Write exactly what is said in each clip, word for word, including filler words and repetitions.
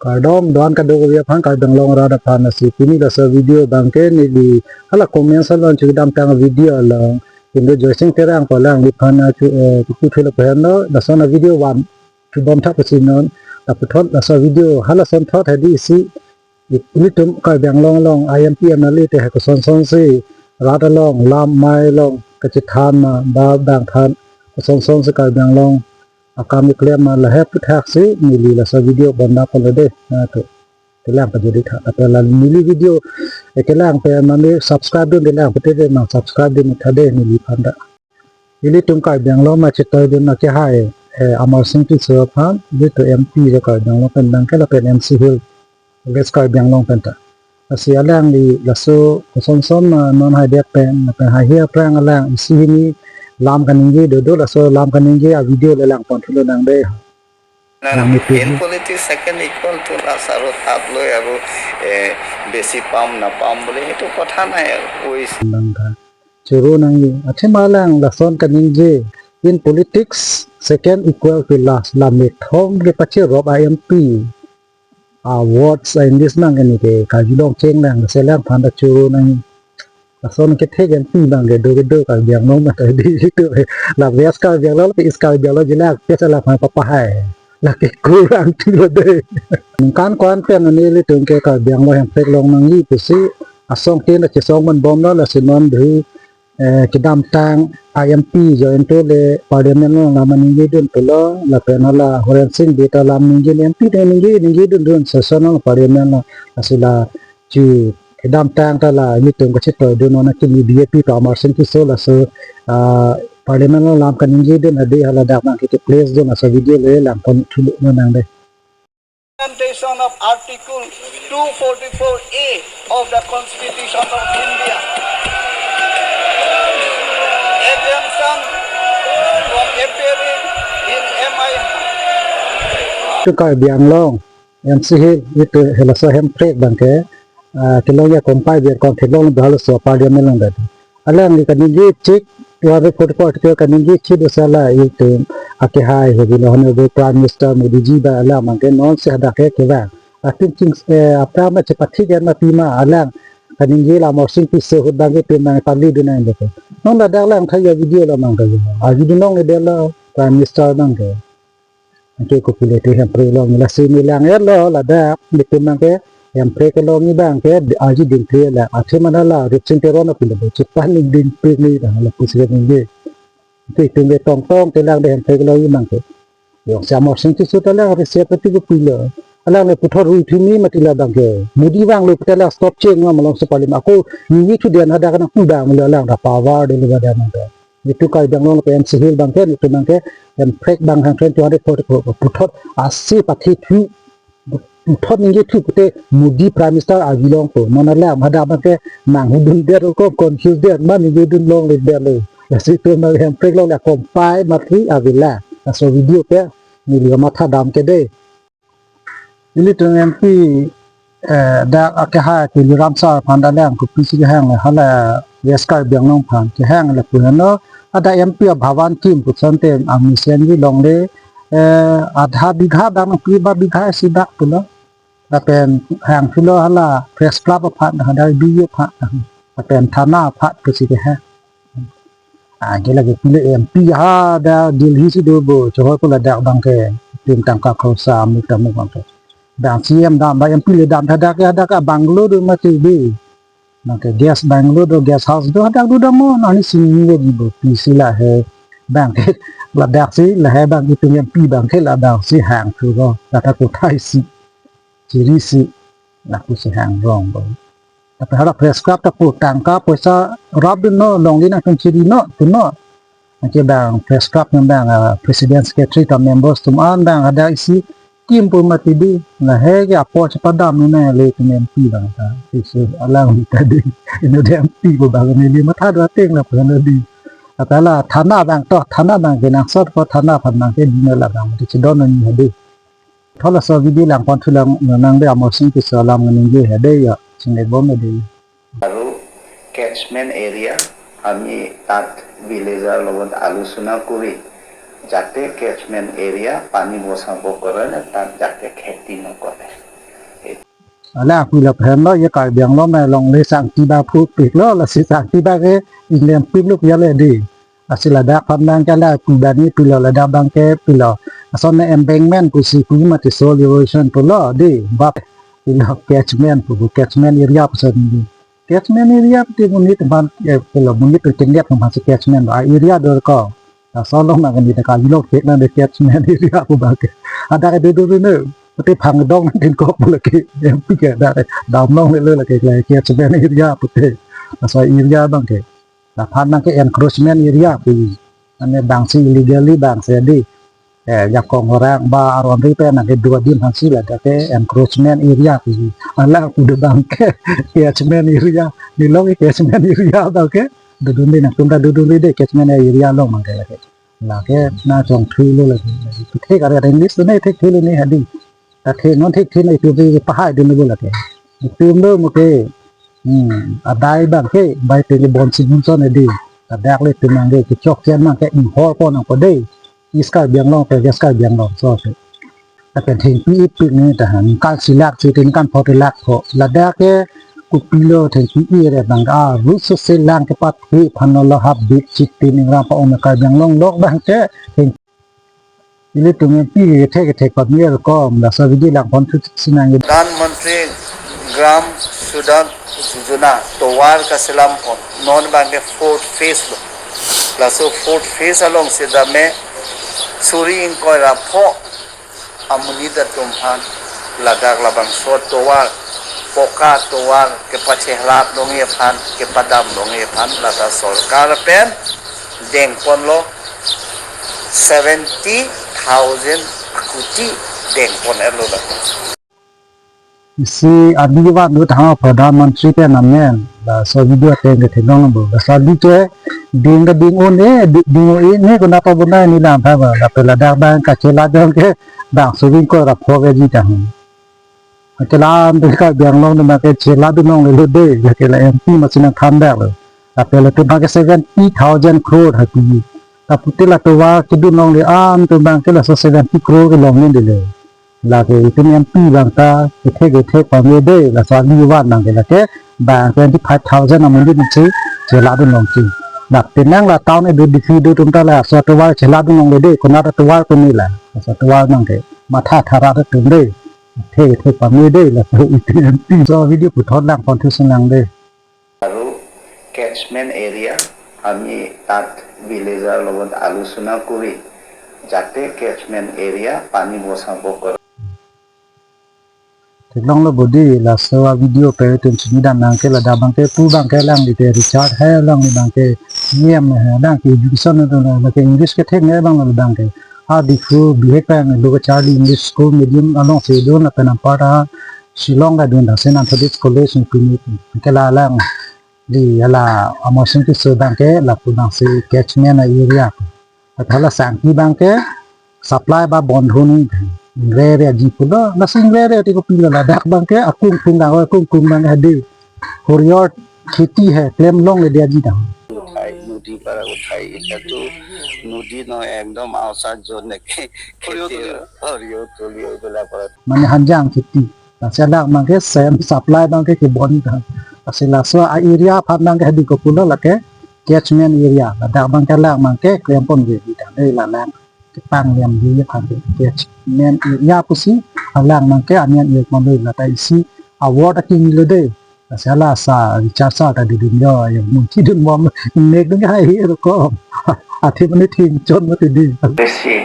Kardom do-an kadokave aphan, Karbi Anglong arat aphan. Lasi pini laso video abangke neli hala comments along chedamtang video along Indo Joysing Terang pu alangliphan achu, eh, kiputhu lapu henlo, lason avideo van chubom thap pusi non, laputhot laso video halason thot hedi isi, ilitum Karbi Anglong along I M P M L A te hai kosonson si rat along lam mai along kachethan ma ba bang than kosonson si Karbi Anglong akam keklem ma lahai aputhak si neli laso video bondak ponlo dei. Na to, kelang pajodi tha. Lapen la neli video, eh, kelang pen mane subscribe dun, kelang pute dei, nang subscribe dun tha dei neliphan ta. Ilitum Karbi Anglong ma chetoidun akehai, eh, Amarsing Tisso aphan, ilitum M P jo Karbi Anglong pen abangke lapen M C Hill, West Karbi Anglong pen ta. Lasi alangli laso kosonson ma non haidet pen, lapen haihe aphrang alang isi hini lam kaningje dodo, laso lam kaningje avideo le lang ponthu lonang dei. Na, yang itu in politics second equal to last aro thap lo aro, eh, besi pam na pam bole itu kotha nai, wis. Nang tha. Choro nangji. Athema alang lason kaningje. In politics, second equal to last. La methom ke pacherop a M P. A words a English nang ke ne ke kajulong cheng nang, selang phanda choro nang. Lason kethek M P abangke do do Karbi Anglong ma ta di itu. La West Karbi Anglong, la East Karbi Anglong jila ke salah pha papa hai. La ke kurang tu lo dei. Kan kuan pen nelitum ke Karbi Anglong Hemprek along nangji pusi asong tin la chesong man bomlo, lasi non dei, eh, kedamtang I M P join to le parliament along lam ningje dun pulo, lapen hala Horensing Bey ta lam ningje, M P ta ningje, ningje dun dun session along parliament along, lasi la chu kedamtang ta la nelitum kachetoidun non akimi B J P pu Amarsing Tisso laso, ah, parliament along lam kaningje dun hedi, hala dak abangke place dun laso video le lang ponthu lonang dei. Implementation of Article two forty-four A of the Constitution of India. Exemption from appearing in M I. Itum Karbi Anglong M C Hill, itum halaso Hemprek abangke, ah, kelong ya kompai ber kon theklong bahal so parliament along dei. Alangli kaningje chik, two hundred forty-four article kaningje chik do sala itum akehai hebi lo Honorable Prime Minister Modi ji ba alang abangke non si hadak ke kevang. Atum ching, eh, apra ma chepathik en ma pima alang kaningje la Amarsing Tisso ahut abangke pima pali dun nang dei. Non ladak lang thaya video lo mang thaya. Avideo nong ede lo Prime Minister abangke. Anke kopilo te Hemprek along lasi neli lang-etlo ladak, itum abangke Hemprek along abangke aji dingkri la. Athema la Ripsing Teron apilo bo chepan dingkri ni dah lapusi ningje. Itum ke tongtong te lang dei Hemprek along abangke. Jongsi Amarsing Tisso ta lang riset pati kopilo. Alang le puthot rui thimi mati la abangke. Modi vanglo pute la stop cheng ma malom se palim ako ningje thu den hadak nang pu abang lo alang ta power dolo ba dan ta. Itum Karbi Anglong lapen M C Hill abangke, itum abangke, Hemprek abang hang two hundred forty-four puthot ase pathe thu, puthot ningje thu pute Modi Prime Minister avi longpo. Non alam hadak abangke manghudun det ko confuse det, ma ningje dun longle det lo. Lasi itum abang Hemprek along le kompai matri avela. Laso video ke neli matha dam ke dei. Ilitum M P, eh, dak akehai Tuliram sir aphan ta lang kopisi kehang le hala West Karbi Anglong aphan kehang lapu henlo, hadak M P abhavan kim puson te amusen ji longle, eh, adha bigha dam kri ba bigha isi dak pulo. Lapen hangthulo hala Press Club aphan, hadak B U aphan, lapen thana aphan pusi kehang. Ah, ke lagi pule M P hadak Delhi si do bo, chehoi ko ladak abangke, tim tangka khausa, amuk tamuk abangke. Abang C M dam, abang M P le dam, hadak ke, hadak ke bungalow do mati di. Abangke guest bungalow do, guest house do, hadak do dam mo, nani sini ni lagi bo, pisi lahei. Abangke, ladak si, lahei abang itum M P abangke, ladak si hangthu ko, kata kotai si. Chiri si, lapu si hang rong bo. Tapi hala Press Club ta pu tangka poisa rap dun no, longle nangtum chiri no, tu no. Anke abang Press Club nang abang, ah, President Secretary ta members atum an abang hadak isi kim pu mati di. Lahei ke apo chepadam nu na le itum M P abang ta. Isi alangli ta di. Ino de M P pu abang neli matha do ateng lapu na di. Kata la thana abang to, thana abang kenangsot ko thana aphan abangke di na la abang. Di chedon ni hadi. Thot laso video lang ponthu lonang dei, Amarsing Tisso alam ningje hedi ya, chingnibom dei. Aru catchment area, আমি তাত ভিলেজাৰৰ লগত আলোচনা কৰি যাতে catchment area পানী বচাব কাৰণে তাত যাতে খেতি নকৰে। Ala pilo pen lo, ye Karbi Anglong na longle sangti ba phupik lo, lasi sangti ba ke inglem pik lo ya le di. Lasi ladak aphan abang ke ala pu bani pilo, ladak abang ke pilo. Lason na embankment pusi pu mati soil erosion pulo di, bap pilo catchment pu, catchment area puson di. Catchment area pute monit aphan, eh, pilo monit pen kendek aphan si catchment, ah, area dor ko. Laso along nang ni ta kalilo kek na de catchment area pu abang ke. Ada ke dudun ne. Pute phang dong nangkinkok pu lake. Em pi ke ada ke. Dam long le lake ke catchment area pute. Laso area abang ke. Laphan abang ke encroachment area pu. Ane bang si illegally bang si di. Eh, jakong orang ba aron ri pen nang ke dua dim aphan si ladak ke encroachment area pu. Ala pu de abang ke catchment area. Ni long ke catchment area abang ke. Dudun di nangtum ta dudun di de catchment area along abang ke lake. Lake na chongthui lo lake. Thek are English to ne thekthe lo ne hadi. Ta thek non thekthe ne itum pahai dun lo lake. Itum lo mo ke. Hmm, adai abang ke bai te bonsi bunson hadi. Ladak le itum abang ke chokchen abang ke inghor pon nangpo de. East Karbi Anglong pen West Karbi Anglong so se. Lapen thengpi ipik ni ta han kan si lak si tin kan pho te lak pho. Ladak ke kopilo thengpi ire abang a ru so se lang kepathe aphan lo hap bit chit tin ning ram pa on Karbi Anglong lok abang ke theng. Ilitum pi ke thek thek pa mir kom laso video lang pon thu sinang. Pradhanmantri Gram Sudhan Yojana tovar kaselam pon non abang ke fourth phase lo. Laso fourth phase along si dame suri ingkoi ra pho amonit atum aphan ladak labangso tovar, poka tovar kepachehlat longji aphan, kepadam longji aphan lata sorkar pen dengpon lo seventy thousand kuti dengpon-et lo lata. Isi adi van dut ha Pradhanmantri pen amen. Laso video ateng ke theklong bo. Laso adi ke ding ke ding un-e, di-, ding un-e ne konat abonai ne lam tha ba. Lapen ladak abang kachela dong ke bang suri ingkoi ra pho keji ta. Kachela dong ke Karbi Anglong ne ma kachela dun longle lo de. Lake la M P masi nangthan dak lo. Lapen latum abang ke seventy thousand crore hati. Ta pute la tovar kedun longle an atum abang ke laso seventy crore ke longle de le. Lake itum M P abang ta kethek kethek pame de, laso adi van abang ke lake bang twenty five thousand amonit si chela dun long si. Lapen nang la town edu dikhi du atum ta laso tovar chela dun longle de, konat tovar ko ne la. Laso tovar abang ke matha thara atum de. Kethek kethek pame de, laso itum M P. So video puthot lang pon thu sinang de. Aru catchment area, আমি তাত ভিলেজাৰৰ লগত আলোচনা কৰি যাতে কেচমেণ্ট এৰিয়া পানী বচাব পৰা। Theklong lo bo di laso a video pen itum chini dam nang ke ladak abang ke pu abang ke alangli te Richard hai alangli abang ke niam hai alangli ke education lo lo ke English ke thek ne abang lo abang ke. A Diphu bihek abang lo kacharli English school medium along si dun lapen anpar ta Shillong ta dun ta Saint Anthony's College ni pini ke la alangli ala Amarsing Tisso abang ke lapu abang si catchment area. Athala sangti abang ke supply ba bondho ni ingre re aji pulo, laso ingre re ti kopilo ladak abang ke akung kung abang akung kung abang hadi. Horiyor kheti hai klem longle de aji ta. উঠাই, নদীৰ পৰা উঠাই, এতিয়াতো নদী নহয়, একদম আউচাৰ জ'ন নেকি? সৰিয়হ খেতি, তুলিও। সৰিয়হ তুলি এইবিলাক কৰে। Mane hanjang kheti. Lasi alak abang ke sem supply abang ke kebon ta. Lasi laso a area aphan abang ke hadi kopulo lake catchment area. Ladak abang ke alak abang ke klem pon ave ta. Dei la lang kepang lem di aphan ke catchment area pusi alak abang ke amen area pon ave lata isi award aking lo de. Lasi hala sa Richard sir ta didun yo, yo munthi dun bom nek dun hai hi ko. Athi mane thing chon mati di. Democracy,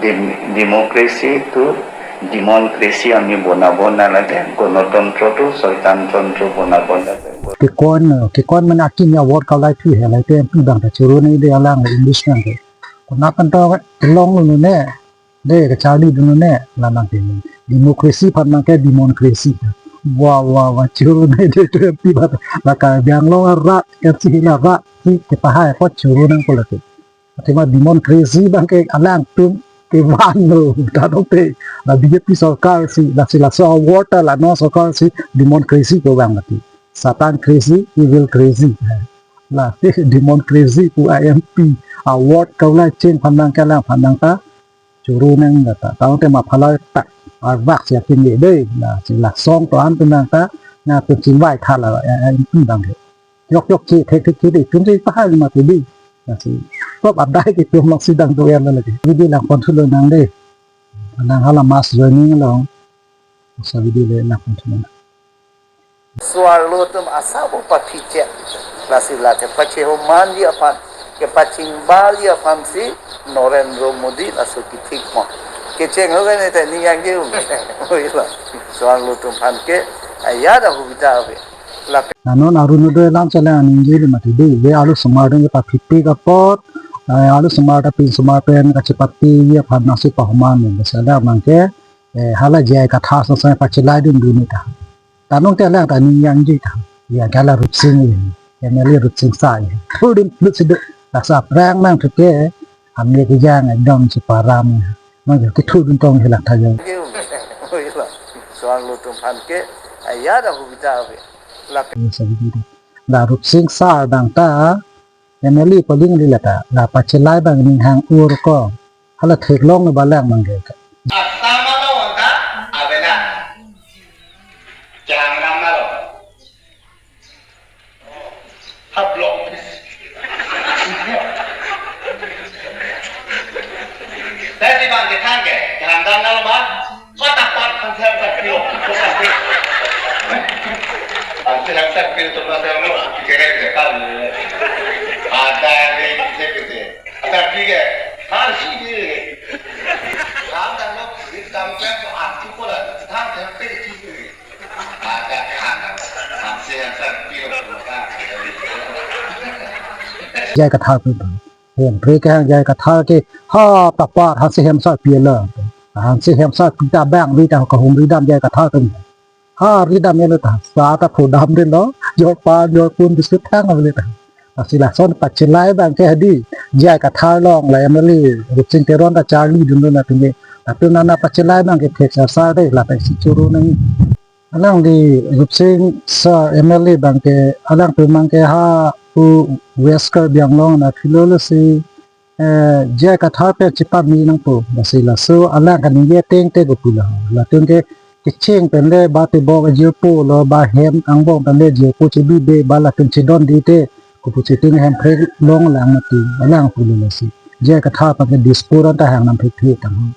dem-, democracy to democracy আমি বনাব নালাগে, গণতন্ত্ৰটো চৈতানতন্ত্ৰ বনাব লাগে। Kekon, kekon mane akim ya award kau lai thu he lai te M P abang ta choro ne de alang English abang ke. Konat pen ta long lo ne. De kacharli dun ne la abang ke democracy aphan abang ke demoncracy. Wa wa wa choro ne de tu M P abang la Karbi Anglong arat M C la rat si kepahai apot choro nangpo lake. Athema demoncracy abang ke alangtum kevan lo ta dong te la B J P sorkar si lasi laso award ta la non sorkar si demoncracy ko abang mati. Satan crazy, evil crazy. Lasi demoncracy pu a M P award kau lai cheng aphan abang ke alangphan abang ta choro nang ta. Tangte ma phalai tak. Arbak si akin le dei, lasi la song to an pen nang ta, na pen chingvai tha la, eh, eh, pen dang he. Yok yok che, thek thek che dei, pen si pahal mati dei. Lasi, kop adai ke tum long si dang do er la lagi. Video lang pon thulo nang dei. Nang hala mass joining long. Sa video le lang pon thulo nang. Suarlo atum asabo pathi che. Lasi lake pachehomanji aphan, kepachingbarji aphan si Narendra Modi laso kethik mo. Kecheng ho kene te ni yang je. Oi lo. Suarlo atum aphan ke ayada hubita ave. Lapen non Arunodoi alam chala aningje le mati dei, le alu osomar dong pathipik apot, eh, alu osomar ta pen osomar pen kachepate ye aphan nasi pahoman le sala mangke, eh, hala J I Kathar song song pachelaidun dun ta. Tanong te alang ta ning yangji ta. Ya gala Rupsing ye. Ya meli Rupsing sa ye. Thudun lut sidu. Lasa prang nang thuke. Hamle ke jang ekdom si param. Nang ke thudun tong helak tha jang. Oi lo. Suarlo atum aphan ke ayada hubita ave. Lapen sa video. La Rupsing sa dang ta. M L A polling le lata, la pachelai abang ning hang ur ko. Hala theklong ba lang mangke. Assam alo anta avena. Jang nam alo. Ha block. Tadi bang ke thang ke, jang nam alo ba. Kota Park Hanse Hamsa Pilo. Hanse Hamsa Pilo to masa mo kere kere kal. Ada ni se kete. Ada pige. Hansi ni. Kam dan lo, kam kan ko artikel la. Hanse Hamsa Pilo. Ada kan. Hanse Hamsa Pilo to masa. J I Kathar pen. Hemphrek kehang J I Kathar ke ha tapat Hanse Hamsa Pilo. Hanse Hamsa Pilo ta bang ri ta kahumri dam J I Kathar pen. Ha ri dam ye lo ta. Sa ta phu dam ri lo. Jor pa jor pun biscuit thang le ta. Lasi lason pachelai abang ke hadi J I Kathar along la M L A Rupsing Teron ta charli dun dun na tingge. Tapi nana pachelai abang ke thek sar sar dei la ta si churu nang. Alangli Rupsing sir M L A abang ke alangtum abang ke ha u West Karbi Anglong na philo lo si, eh, J I Kathar pen chepame nangpo, lasi laso alang kaningje ateng te kopilo. Latum ke kecheng pen le ba tebok jirpo lo ba hem angbong pen le jirpo chebibe ba latum chedonde te kopu chiting Hemphrek along lang mati alang pulo lasi. J I Kathar abang ke Dispur anta hang nam thek thek tang.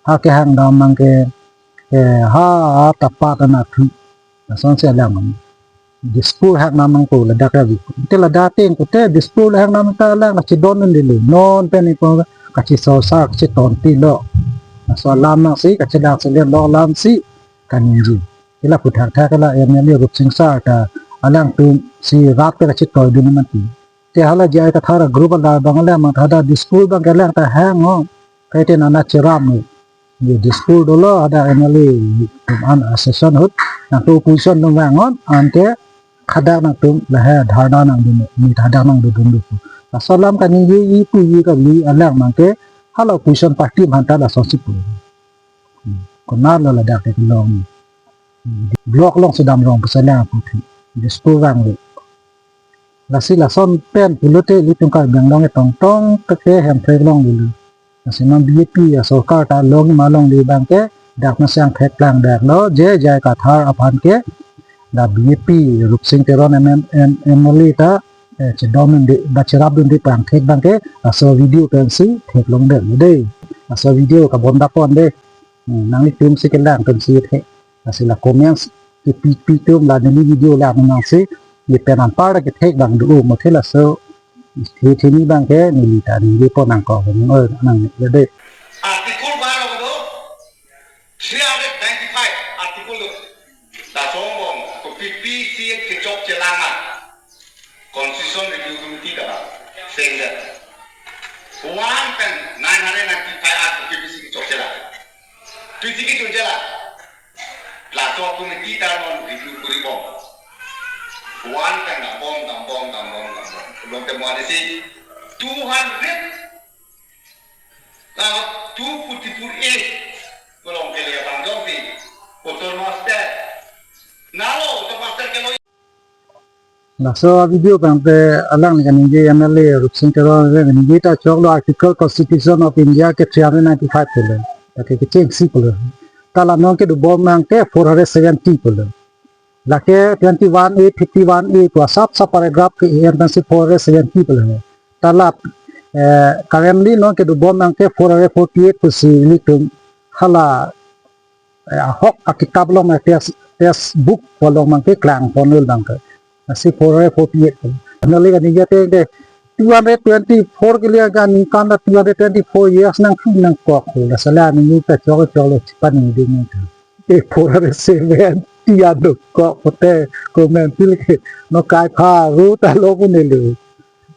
Ha kehang dam abang ke, eh, ha tapat ana thu. Lason si alang. Dispur hang nam nangpo ladak avi. Te ladak ateng ko te Dispur hang nam ta alang kachedondunde lo. Non pen ni ko kachisorsa kachiton ti lo. Laso alam nang si kachelang si le lo alam si kaningje. Ila puthak thak ila M L A Rupsing sir ta alangtum si rat pe kachetoidun mati. Te hala J I Kathar group ala abang alam mang thada Dispur abang ke alang ta hang o. Kaite nana cheram ni. Ye Dispur dolo ada M L A atum an association ahut. Nangtum opposition atum vang on ante hadak nangtum lahai dharna nangdun ni hadak nangdun dun. Laso alam kaningje ipu ye kali alang mang ke hala opposition party aphanta laso si pu. Hmm. Konat lo ladak ke long. Hmm. Block along si dam rong pu sa lang pu thi. Dispur vang lo. Lasi lason pen pulote ilitum Karbi Anglong etong tong ke Hemphrek longle lo. Lasi non B J P asorkar ta long ma longle abang ke dak nasi angthek plang dak lo je J I Kathar aphan ke la B J P Rupsing Teron M M M L A ta, eh, chedondunde ba cherapdunde pangthek abang ke laso video pen si theklong det lo dei. Laso video kabon dapon dei. Hmm, nanglitum si kelang pen si thek. Lasi la comments kepi pi atum la neli video lang nang si, ne pen anpar kethek abang do mo the laso. Thi thi ni abang ke neli ta neli pon nang ko nang oi nang le dei. Article ba lo do, three hundred ninety-five article lo. Laso angbong kopi pi si kechok chelang ma. Constitution Review Committee ta ba. Seng det. One pen nine hundred ninety-five article kopi pi si kechok chelang. Pi si kechok chelang. Laso committee ta non review kori bom. One pen dam bom, dam bom, dam bom, dam bom. Long te mo ani si two hundred, ah, two forty-four A. Kolong ke le bang jong si. Autonomous state. Nalo autonomous state ke lo. Laso video abang ke alangli kaningje M L A Rupsing Teron le kaningje ta choklo article Constitution of India ke three hundred ninety-five ke le. Ta ke kecheng si pulo. ta la non kedobom nang ke four hundred seventy pulo. Lake twenty-one A, fifty-one A pu asap sap paragraph ke-en pensi four hundred seventy pulo. Ta la, eh, currently non kedobom nang ke four hundred forty-eight pusi ilitum hala, eh, ahok akitap along ma test, test book along abang ke klangponlo abang ke. Lasi four hundred forty-eight. Nali kaningje ateng ke two hundred twenty-four ke liya ka ningkan ta two hundred twenty-four years nangkok nangkok. Lasi la ningje ta chok chok lo chipa ningding ta. Eh, four hundred seventy ano kok pote komentil ke no kai pha ru ta lo pu neli.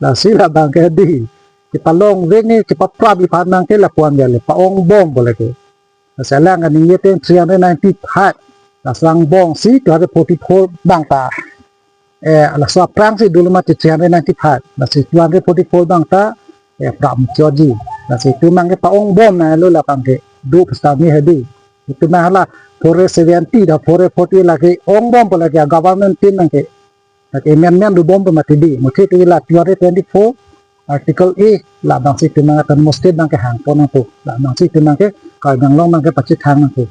Lasi la abang ke di. Kepalongvek ni kepaprap iphan nang ke lapu-an jale pa-ongbom pu lake. Lasi alang kaningje ateng three hundred ninety-five. Lasi angbong si two hundred forty-four abang ta. Eh, laso aphrang si dolo mati three hundred ninety-five. Lasi two hundred forty-four abang ta, eh, prap muchotji. Lasi itum abang ke pa-ongbom nanglo la abang ke. Do pesta ni hedi. Itum abang hala four hundred seventy ta four hundred forty lake ongbom pu lake government tin abang ke. Lake amendment dobom pu mati di. Mukhe ti la two hundred twenty-four Article A la abang si itum abang ke autonomous state abang ke hangpon nangpo. La abang si itum abang ke Karbi Anglong abang ke pachethang nangpo.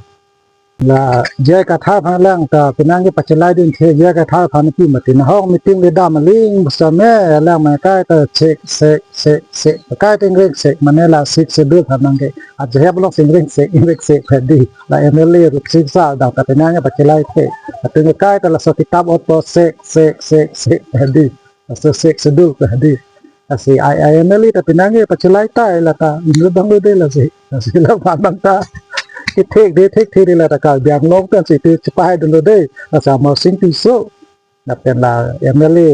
La J I Kathar aphan lang ta penang ke pachelaidun the, J I Kathar aphan pi mati nahok meeting le dam aling bosome lang ma kaita sek sek sek sek kaita ingreng sek mane la sek sedul aphan abang ke ajahep along si ingreng sek ingreng sek hedi. La M L A Rupsing Sar dang ta penang ke pachelai the. Atung kaita laso kitap otpo sek sek sek sek hedi. Laso sek sedul ke hedi. Lasi I, I M L A ta penang ke pachelai ta la ta inut abang lo de lasi. Lasi la abang ta kethek de thekthe de la ta Karbi Anglong kan si te chepahaidunlo de. Lasi Amarsing Tisso lapen la M L A,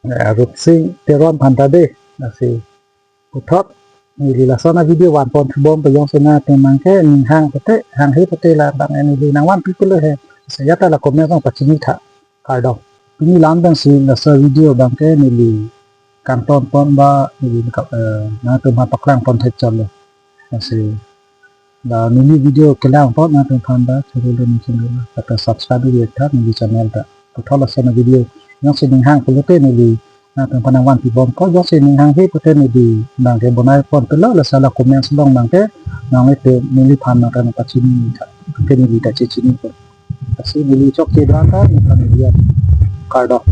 eh, Rupsing Teron aphan ta de. Lasi puthot neli lason avideo vanpon thubom pu jongsi nangtum abang ke ninghang pote, hanghe pote la abang neli nangvanpi pulo he. Lasi ya ta la comment along pachini tha. Kardom. Pini la-an pensi laso video abang ke neli kangtonpon ba neli ka, eh, nangtum aphan paklangpon thekchotlo. Lasi la neli video kelang apot nangtum aphan ba chorolo ningchinglo. Kata subscribe dun tha neli channel ta. Puthot lason avideo jongsi ninghang pulote neli nangtum aphan nangvanpibom ko, jongsi ninghanghe pote neli abang ke bonai pon pulo, lasi la comments along abang ke nanglitum neliphan nangta nangpachini tha. Ke neli ta chechini ko. Lasi neli chokche do-an ta nangphan neli an. Kardom.